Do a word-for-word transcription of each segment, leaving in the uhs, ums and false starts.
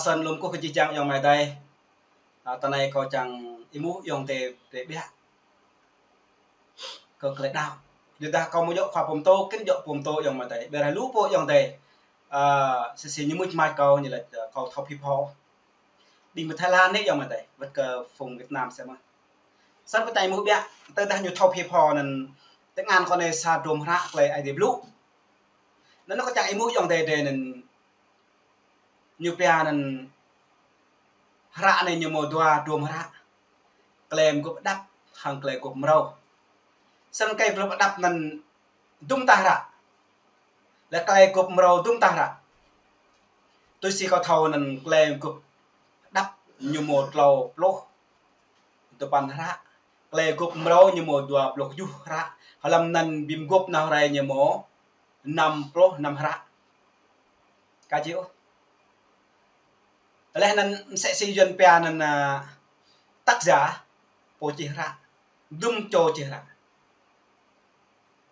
Săn lŏm kơ jih jang ayŏng amai adơi. A, tơ anai kâo čang êmuh ayŏng adơi, adơi ƀiă kơ tơlơi đaŏ. Yua dah kâo mơ̆ djŏ khua pơtô, kơ djŏ pơtô ayŏng amai adơi. Ƀiă lu pô ayŏng adơi, a, sĭ sĭ ñu mŭt mai kâo ñu laĭ, a, kâo thâo phi pho. Ƀing pơ Thái Lan anai ayŏng amai adơi, wơ̆t kơ phung Việt Nam sĭt mơ̆n. Săn kơ tơlơi êmuh ƀiă, tơdah ñu thâo phi pho anŭn, tơngan kâo anai sa drôm hră tơlơi Aê Diê blŭ. Anŭn kâo čang êmuh ayŏng adơi adơi anŭn, ñu pia anŭn hră anai ñu mâo dua drôm hră. Tơlơi mơgop pơđăp hăng tơlơi mơgop mrâo. Săn tơlơi mơgop pơđăp anŭn dŭm tah hră. Lĕ tơlơi mơgop mrâo dŭm tah hră. Tui si kâo thâo anŭn tơlơi mơgop pơđăp ñu mâo klâo pluh tơpăn hră. Tơlơi mơgop mrâo ñu mâo dua pluh kơjuh hră. Hlăm anŭn ƀing mơgop nao rai ñu mâo năm pluh năm hră. Ka čih ôh. Laih anŭn mơsĕ si Yuan pia anŭn, a, tác giả, pô čih hră. Dŭm čô čih hră.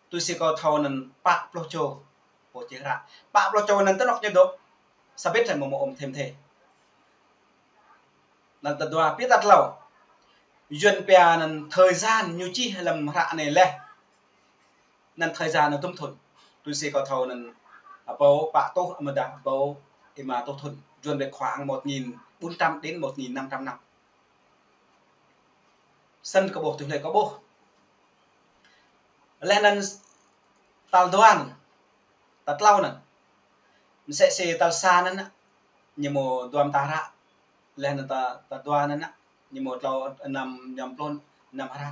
Tui si kâo thâo anŭn pă pluh čô pô čih hră. Pă pluh čô anŭn tơnŏk ñu dŏ. Sa bĭt hă mơ̆ mơ̆ ôm thêm thê. Anŭn tơdua, pi tơtlâo. Yuan pia anŭn thời gian ñu čih hlăm hră anai laih. Anŭn thời gian anŭn dŭm thŭn. Tui si kâo thâo anŭn, a, rơbâo pă tuh, amơdah rơbâo êma tuh thŭn. Yuan pia khoảng một nghìn bốn trăm đến một nghìn năm trăm năm. Săn kơ ƀuh tui hlơi kơ ƀuh. Laih anŭn tal dua anŭn, tal tlâo anŭn. Mơsĕ si tal sa anŭn, ñu mâo dua mơta hră. Laih anŭn tal, tal dua anŭn, ñu mâo tlâo, năm, năm pluh năm hră.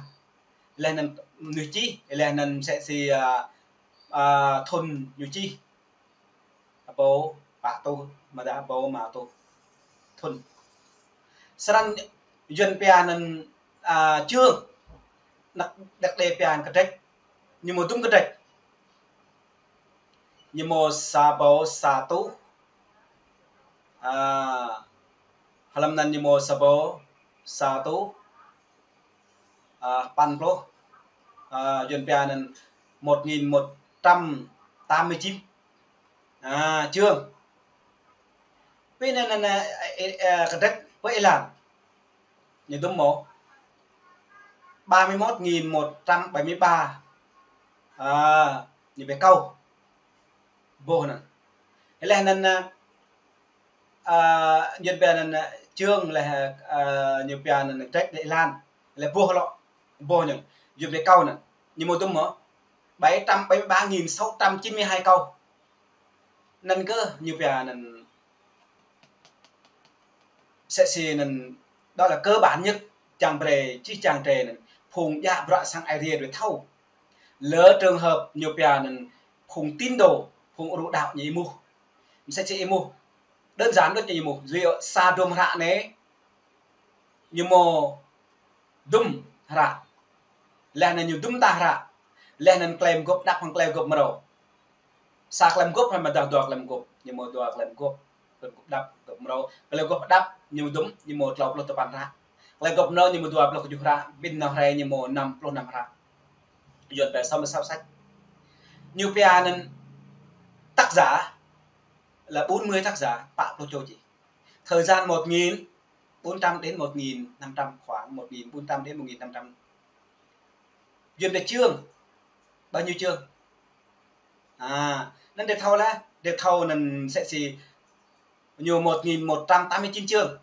Laih anŭn ñu čih, laih anŭn mơsĕ si, a, a, thŭn ñu čih. Rơbâo pă tuh, amơdah rơbâo êma tuh thŭn. Srăng Yuan pia anŭn, a, chương, năk đek đe pia anŭn kơdrĕč, ñu mâo dŭm kơdrĕč. Ñu mâo sa rơbâo sa tuh, a, hlăm anŭn ñu mâo sa rơbâo sa tuh, a, păn pluh, a, Yuan pia anŭn một nghìn một trăm tám mươi chín. A, chương. Pi anŭn, anŭn, a, a, a, kơdrĕč pơ êlan. Ñu dŭm mơ̆? Ba mươi mốt nghìn một trăm bảy mươi ba. A, ñu pia câu. Boh anŭn. Laih anŭn, a, a, Yuan pia anŭn, a, chương laih, a, ñu pia anŭn kơdrĕč đe êlan. Laih boh lŏ, boh ñu. Yuan pia câu anŭn. Ñu mâo dŭm mơ̆? Bảy trăm bảy mươi ba nghìn sáu trăm chín mươi hai câu. Anŭn kơ ñu pia anŭn mơsĕ si anŭn, đó là cơ bản nhất, čang brơi, čih čang drơi anŭn. Phung djă bruă sang Aê Diê đuaĭ thâo. Lơ trường hợp ñu pia anŭn phung tín đồ, phung ru đaŏ ñu êmuh. Mơsĕ si êmuh. Đơn giản đôč ñu êmuh. Yua sa drôm hră anai, ñu mâo dŭm hră. Laih anŭn ñu dŭm tah hră. Laih anŭn tơlơi mơgop pơđăp hăng tơlơi mơgop mrâo. Sa tơlơi mơgop hă amơdah dua tơlơi mơgop. Ñu mâo dua tơlơi mơgop. Tơlơi mơgop pơđăp, mơgop mrâo. Tơlơi mơgop pơđăp ñu dŭm, ñu mâo tlâo pluh tơpăn hră. Tơlơi mơgop mrâo ñu mâo dua pluh kơjuh hră. Ƀing nao rai ñu mâo năm pluh năm hră. Yuan pia sáu mươi sáu sách. Ñu pia anŭn tác giả là bốn mươi tác giả, pă pluh čô čih. Thời gian một nghìn bốn trăm đến một nghìn năm trăm, khoảng một nghìn bốn trăm đến một nghìn năm trăm. Yuan pia chương, bao nhiêu chương? A, anŭn drơi thâo laih, drơi thâo anŭn mơsĕ si ñu một nghìn một trăm tám mươi chín chương.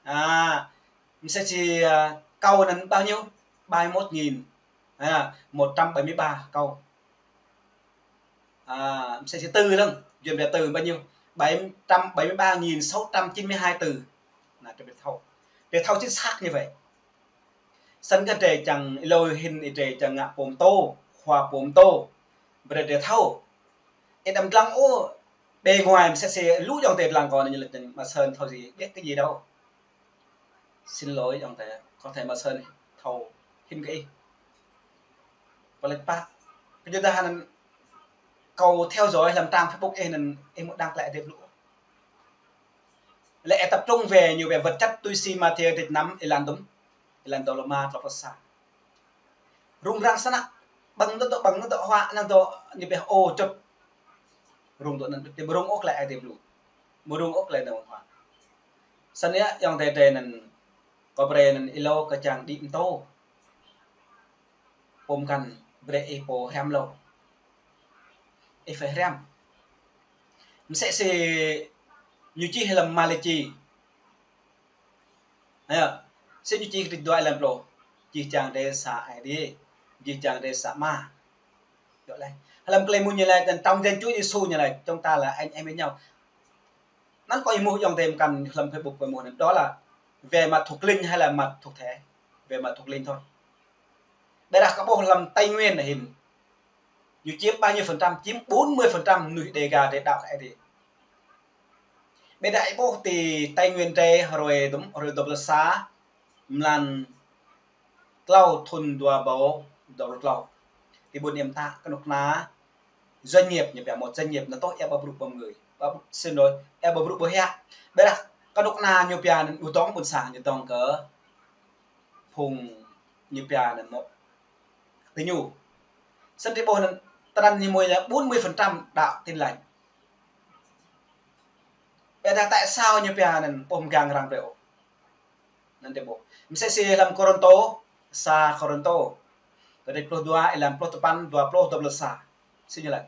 A, mơsĕ si, a, câu anŭn bao nhiêu? Ba mươi mốt nghìn, a, một trăm bảy mươi ba câu. A, mơsĕ si từ lăng, Yuan pia từ bao nhiêu? Bảy trăm bảy mươi ba nghìn sáu trăm chín mươi hai từ. Anŭn drơi thâo. Drơi thâo chính xác như vậy. Săn kơ drơi čang, êlâo hĭn ih drơi čang ngă pơtô, khua pơtô. Brơi drơi thâo. Ih đăm lăng ôh, bề ngoài mơsĕ si lu ayŏng adơi lăng kâo anŭn ñu laĭ tơ̆ng, Mă Sơn thâo gì, biết cái gì đâu. Xin lỗi ayŏng adơi, có thể Mă Sơn thâo hĭn kơ ih. Pơlĕč pă. Kơ yua dah anŭn kâo theo dõi hlăm trang Facebook ih anŭn, ih mơ̆ đăng tơlơi Aê Diê blŭ. Lĕ ih tập trung về ñu về vật chất tui si Mathiơ dêh năm êlan dŭm, êlan dua pluh rơma, tlâo pluh sa. Rŭng răng snăk, ƀơ̆ng dŏ, ƀơ̆ng dŏ huă, anŭn dŏ ñu pia ô čŭt. Rŭng dŏ anŭn, ƀu rŭng ôh tơlơi Aê Diê blŭ. Ƀu rŭng ôh tơlơi anŭn huă. Sĭt yơh, ayŏng adơi drơi anŭn, kâo brơi anŭn ih hlâo kơ čang đĭ pơtô. Pô pơkŏn brơi ih pô hriăm hlâo. Ih phải hriăm. Mơsĕ si ñu čih lăm Malaki. Ayŏ, si ñu čih kơdrêč dua êlan pluh. Jih jang drơi sa Aê Diê, jih jang drơi sa Ama. Yơh lĕ. Lăm klei mơ̆ng ñu laĭ, anŭn trong danh Chúa Giêsu ñu laĭ, chúng ta là anh em với nhau. Anŭn kâo ih mơ̆ ayŏng adơi pơkŏn lăm Facebook kâo mơ̆ anŭn, đó là về mặt thuộc linh hay là mặt thuộc thể? Về mặt thuộc linh thôi. Ƀiădah kâo ƀuh lăm Tây Nguyên anai hin, ñu chiếm bao nhiêu phần trăm? Chiếm bốn mươi phần trăm mơnuih Đêga drơi đaŏ kơ Aê Diê. Ƀiădah ih ƀuh ti Tây Nguyên drơi hrơi dŭm, hrơi dua pluh sa, mlan tlâo thŭn dua rơbâo dua pluh tlâo. Ti ƀuôn Êm Tă, kơnuk kơna, doanh nghiệp ñu pia, một doanh nghiệp anŭn tŏ ia ƀu brŭ ƀơ̆ng ngơi. Ƀu, xin lỗi, ia ƀu brŭ ƀơ̆ng hiă. Ƀiădah kơnuk kơna ñu pia anŭn ƀu dŏng ƀôn sang, ñu dŏng kơ phung ñu pia anŭn mơ̆ ti ñu. Sĭt ih ƀuh anŭn, tơdang ñu mơ̆ là bốn mươi phần trăm đaŏ Tin Lành. Ƀiădah tại sao ñu pia anŭn ƀu mơgang arăng brơi ôh? Anŭn drơi ƀuh. Mơsĕ si lăm Kôrintô, sa Kôrintô, kơdrêč pluh dua, êlan pluh tơpăn, dua pluh, dua pluh sa. Si ñu laĭ.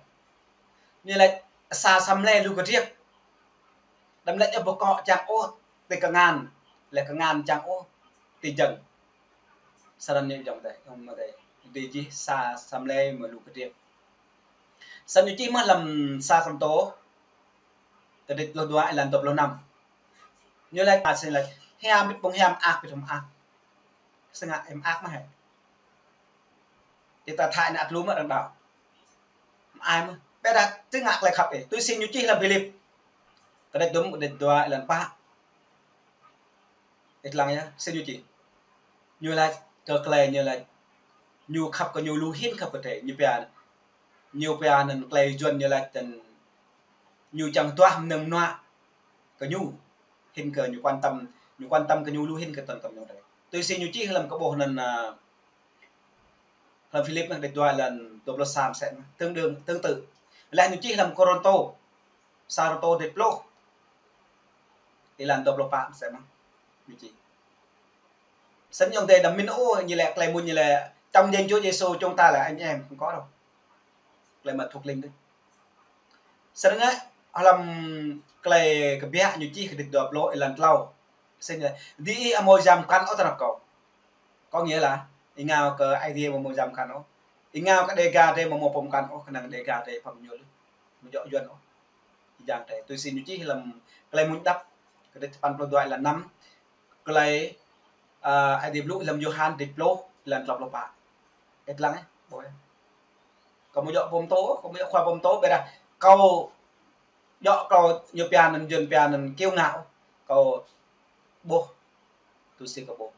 Ñu laĭ sa samlei lu kơdriêk. Đăm laĭ ih ƀu kŏ čang ôh ti kơngan, lĕ kơngan čang ôh ti jơ̆ng. Sĭt anŭn ñu ayŏng adơi, ayŏng adơi. Dêh jih sa samlei mơ̆ lu kơdriêk. Sĭt ñu čih mơ̆ lăm sa Kôrintô, kơdrêč pluh dua, êlan dua pluh năm. Ñu laĭ, a, sĭt laĭ, hiam bĭt ƀơ̆ng hiam, mơak bĭt mơak. Sĭt ngă ih mơak mơ̆ hĕ? Ih ta thâo anai ăt lu mơ̆ arăng đaŏ. Mơai mơ̆. Ƀiădah sĭt ngă klei khăp ih. Tui si ñu čih lăm Philip, kơdrêč dŭm, kơdrêč dua, êlan pă. Ih lăng yơh, sĭt ñu čih. Ñu laĭ kơ klei ñu laĭ, ñu khăp kơ ñu lu hĭn khăp kơ drơi, ñu pia, ñu pia anŭn klei Yuan ñu laĭ anŭn ñu čang duah mơnơ̆ng mơnuă kơ ñu, hĭn kơ ñu quan tâm, ñu quan tâm kơ ñu lu hĭn kơ tơlơi ñu drơi. Tui si ñu čih lăm kơ ƀuh anŭn, a, lăm Philip anŭn kơdrêč dua êlan dua pluh sa mơsĕ mơ̆n, tương đương, tương tự. Laih ñu čih lăm Kôrintô, sa Kôrintô kơdrêč pluh, êlan dua pluh pă mơsĕ mơ̆n. Ñu čih. Sĭt ayŏng adơi đăm mĭn ôh, ñu laĭ klei mơ̆ng ñu laĭ, trong danh Chúa Giêsu chúng ta là anh em, không có đâu. Klei mă thuộc linh đôč. Sĭt anŭn, lăm klei kơbiă ñu čih kơdrêč dua pluh, êlan tlâo. Sĭt ñu laĭ, dih ih ƀu hmâo jam mơkăn ôh tơnap kâo. Có nghĩa là, ih ngă kơ Aê Diê ƀu hmâo jam mơkăn ôh. Ih ngă kơ Đêga drơi ƀu hmâo pơm mơkăn ôh, kơnang Đêga drơi pơm ñu lĕ. Ƀu djơ̆ Yuan ôh. Jang drơi. Tui si ñu čih lăm klei mơ̆ng đăp, kơdrêč tơpăn pluh dua êlan năm. Klei, a, Aê Diê blŭ lăm Yôhan kơdrêč pluh êlan tlâo pluh pă. Ih lăng ih, ƀuh ih. Kâo ƀu djơ̆ pơm tơ, kâo ƀu djơ̆ khua pơm tơ, ƀiădah kâo djơ̆ kâo ñu pia anŭn, Yuan pia anŭn kiêu ngạo. Kâo ƀuh. Tui si kâo ƀuh.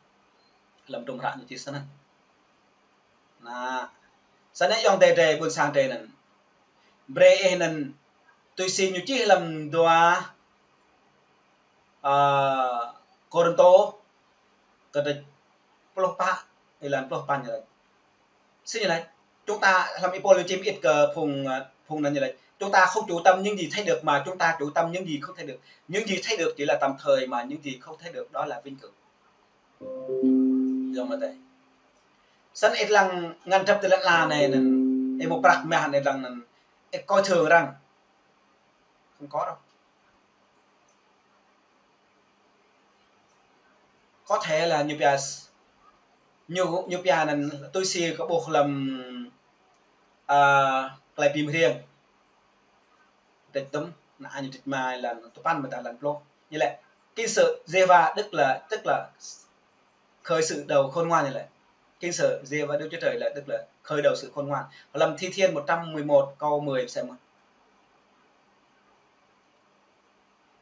Lăm tơlơi hră ñu čih sĭt anŭn. Anai, sĭt anai ayŏng adơi drơi ƀôn sang drơi anŭn. Brơi ih anŭn tui si ñu čih lăm dua, a, Kôrintô, kơdrêč pluh pă, êlan pluh pă ñu laĭ. Sĭt ñu laĭ. Chúng ta, lăm Y-Pôl ñu čih mơit kơ phung, a, phung anŭn ñu laĭ. Chúng ta không chú tâm những gì thấy được mà chúng ta chú tâm những gì không thấy được. Những gì thấy được chỉ là tạm thời mà những gì không thấy được đó là vĩnh cửu. Ayŏng adơi. Sĭt ih lăng ngăn drăp ti lăn ala anai anŭn, ih ƀu prăk mah ih lăng anŭn, ih coi thường arăng. Không có đâu. Có thể là ñu pia, ñu, ñu pia anŭn tui si kâo ƀuh lăm, a, klei bi mơriêng. Kơdrêč dŭm, anŭn ñu kơdrêč rơma êlan tơpăn mơ̆ dah êlan pluh. Ñu laĭ, kinh sử Giê-hô-va Đức là, tức là khởi sự đầu khôn ngoan ñu laĭ. Kinh sử Giê-hô-va Đức Chúa Trời là, tức là khởi đầu sự khôn ngoan. Lăm Thi Thiên một trăm mười một câu mười mơsĕ mơ̆n.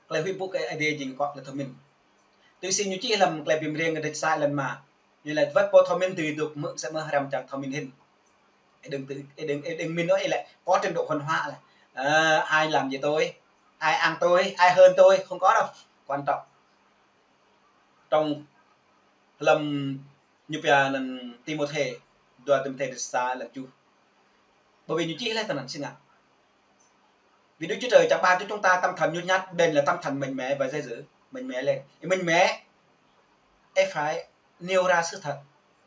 Klei huĭ pơpŭ kơ Aê Diê jing akŏ klei thâo mĭn. Tui si ñu čih lăm klei bi mơriêng kơdrêč sa êlan rơma. Ñu laĭ wơ̆t pô thâo mĭn tui dŏ hmư̆ mơsĕ mơ̆n, hrăm čang thâo mĭn hĭn. Ih đừng tự, ih đừng, ih đừng mĭn ôh, ih laĭ có trình độ văn hóa laih. Ờ, ai làm gì tôi, ai ăn tôi, ai hơn tôi, không có đâu. Quan trọng trong lăm ñu pia anŭn Timôthê, dua Timôthê kơdrêč sa êlan tơjuh. Bởi vì ñu čih laih tơ anŭn sĭt ngă. Vì Đức Chúa Trời chẳng ban cho chúng ta tâm thần nhút nhát, bèn là tâm thần mạnh mẽ và dè dữ. Minh mẽ lên. Ih minh mẽ, ih phải nêu ra sự thật.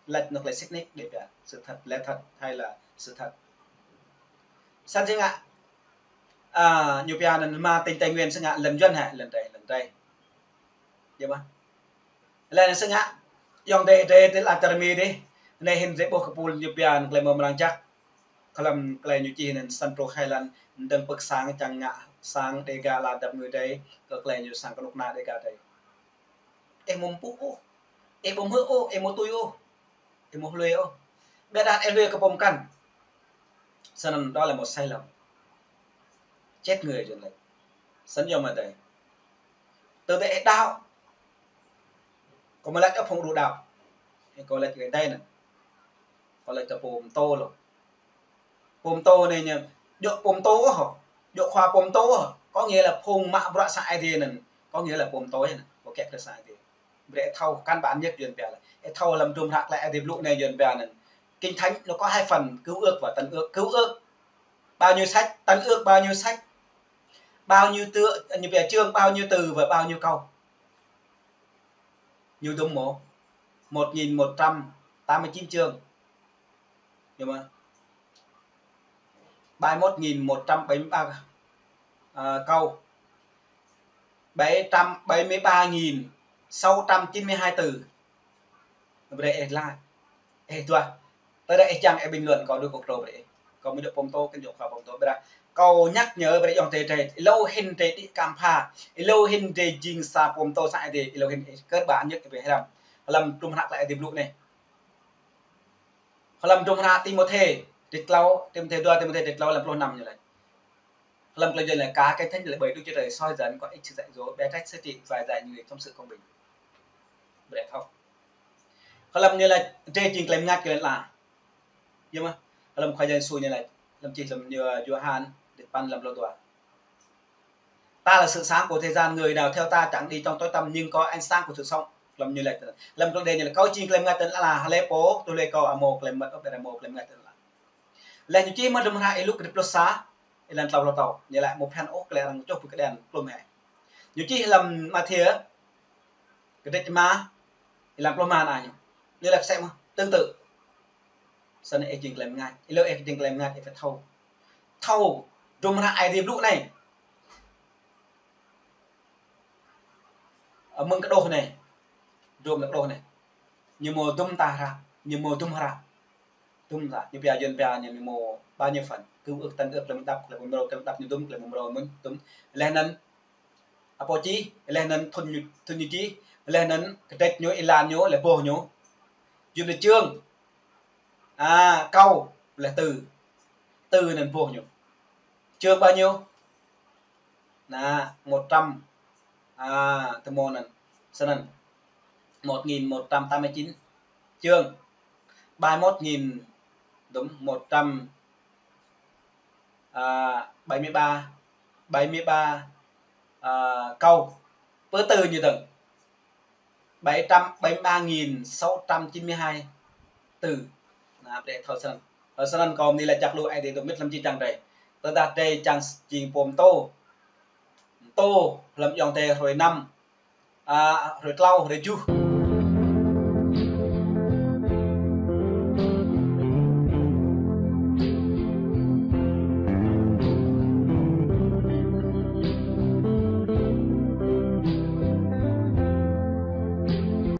Laĭ anŏ tơlơi sĭt nik đe pia. Sự thật, lẽ thật hay là sự thật. Săn sĭt ngă. À, ñu pia anŭn mă tỉnh Tây Nguyên sĭt ngă lŏn Yuan hă, lŏn Tây, lŏn Tây. Yơh mơ̆. Lĕ anŭn sĭt ngă, ayŏng adơi, adơi, adơi ala čar Mi dih, anai hĭn rai ƀuh kơ pul ñu pia anŭn tơlơi mơmrang jăk. Kơ lăm tơlơi ñu čih anŭn săn truh hai lăn, dơ̆ng pơ̆k sang čang ngă sang Đêga ala dăp ngui adơi, kơ tơlơi ñu sang kơnuk kơna Đêga adơi. Ih ƀu mpŭ ôh, ih ƀu hmư̆ ôh, ih ƀu tui ôh, ih ƀu hlue ôh. Ƀiădah ih hlue kơ pô mơkăn. Săn anŭn đó là một sai lầm. Chết người rồi đấy. Săn yơh mơ̆ adơi. Tơdah ih đaŏ. Kâo mơ̆ laĭ kơ phung đu đaŏ. Kâo laĭ kơ adơi anŭn. Kâo laĭ kơ pô pơtô lŏ. Pô pơtô anai ñu, djơ̆ pô pơtô ôh, djơ̆ khua pô pơtô ôh, có nghĩa là phung mă bruă sang Aê Diê anŭn, có nghĩa là pô pơtô anŭn, pô kiăng kơ sang Aê Diê. Brơi thâo, căn bản nhất Yuan pia lĕ, ih thâo lăm hdruôm hră tơlơi Aê Diê blŭ anai Yuan pia anŭn. Kinh Thánh nó có hai phần, Cựu Ước và Tân Ước. Cựu Ước, bao nhiêu sách, Tân Ước bao nhiêu sách, bao nhiêu tựa, như pia chương, bao nhiêu từ và bao nhiêu câu. Ñu dŭm mơ̆, một nghìn một trăm tám mươi chín chương. Yơh mơ̆. Bảy mươi mốt nghìn một trăm bảy mươi ba, à, câu. Bảy trăm bảy mươi ba nghìn sáu trăm chín mươi hai từ. Brơi ih laĭ. Ih tuah. Tơdah ih čang ih bình luận kâo đuaĭ kâo trô brơi ih. Kâo mơ̆ djơ̆ pô pơtô, kơ djơ̆ khua pô pơtô. Ƀiădah kâo nhắc nhở brơi ayŏng adơi adơi. Ih hlâo hĭn adơi đĭ kam pha. Ih hlâo hĭn adơi jing sa pô pơtô sang Aê Diê. Ih hlâo hĭn ih kơt ƀă ñĕt ih ƀu hrăm. Lăm hdruôm hră tơlơi Aê Diê blŭ anai. Lăm hdruôm hră Timôthê, dêh tlâo, Timôthê dua, Timôthê dêh tlâo, lăm pluh năm ñu laĭ. Lăm tơlơi Yuan laĭ cả Kinh Thánh là bởi Đức Chúa Trời soi dẫn, có ích sự dạy dỗ, bẻ rách, sửa trị và dạy người trong sự công bình. Brơi thâo. Lăm ñu laĭ, adơi jing tơlơi mơngač kơ lŏn ala. Yơh mơ̆. Lăm Khua Yang Yêsu ñu laĭ, lăm čih lăm ñu, Yôhan, dêh păn lăm pluh dua. Ta là sự sáng của thế gian, người nào theo ta chẳng đi trong tối tăm nhưng có ánh sáng của sự sống. Lăm ñu laĭ, lăm tơlơi Ơi Adai ñu laĭ, kâo jing tơlơi mơngač kơ lŏn ala, hlơi pô tuh hlơi kâo ăt hmâo tơlơi mơngač, ƀiădah hmâo tơlơi mơngač kơ lŏn ala. Laih ñu čih mơ̆ng hră Y-Luk dêh pluh sa, êlan tlâo pluh tâo, ñu laĭ mơ̆ phiăn ôh tơlơi arăng čuh ƀơi kơđen, pluh mhe. Ñu čih lăm Mathiơ, kơdrêč rơma, êlan pluh rơma anai ñu. Ñu laĭ sĕ mơ̆, tương tự. Săn ih jing tơlơi mơngač, ih hlâo ih jing tơlơi mơngač, ih phải thâo. Thâo, hdruôm hră Aê Diê blŭ anai. Ơ, mơ̆ng kơđoh anai. Hdruôm kơđoh anai. Ñu hmâo dŭm ta hră, ñu hmâo dŭm hră. Dŭm ta, ñu pia Yuan pia ñu, ñu hmâo bao nhiêu phần. Cựu Ước, Tân Ước, tơlơi mơ̆ng đăp, tơlơi mơ̆ng mrâo, tơlơi mơ̆ng đăp ñu dŭm, tơlơi mơ̆ng mrâo mơ̆n, dŭm. Laih anŭn, apôchi, laih anŭn thŭn ñu, thŭn ñu čih, laih anŭn kơdrêč ñu, êlan ñu, laih boh ñu. Yua anŭn chương. À, câu, laih từ. Từ anŭn boh ñu. Chương bao nhiêu? Anai, một trăm. À, tơmô anŭn. Săn anŭn. Một nghìn một trăm tám mươi chín chương. Bảy mươi mốt nghìn, đúng, một trăm, à, bảy mươi ba, bảy mươi ba, à, câu. Pơ từ ñu dơ̆ng. Bảy trăm bảy mươi ba nghìn sáu trăm chín mươi hai từ. Anai, brơi thâo săn. Thâo săn kâo mơ̆ laĭ čăk lu Aê Diê dŏ mĭt lăm či čang drơi. Tơdah drơi čang jing pô pơtô. Pơtô lăm ayŏng adơi hrơi năm. À, hrơi tlâo, hrơi tơjuh.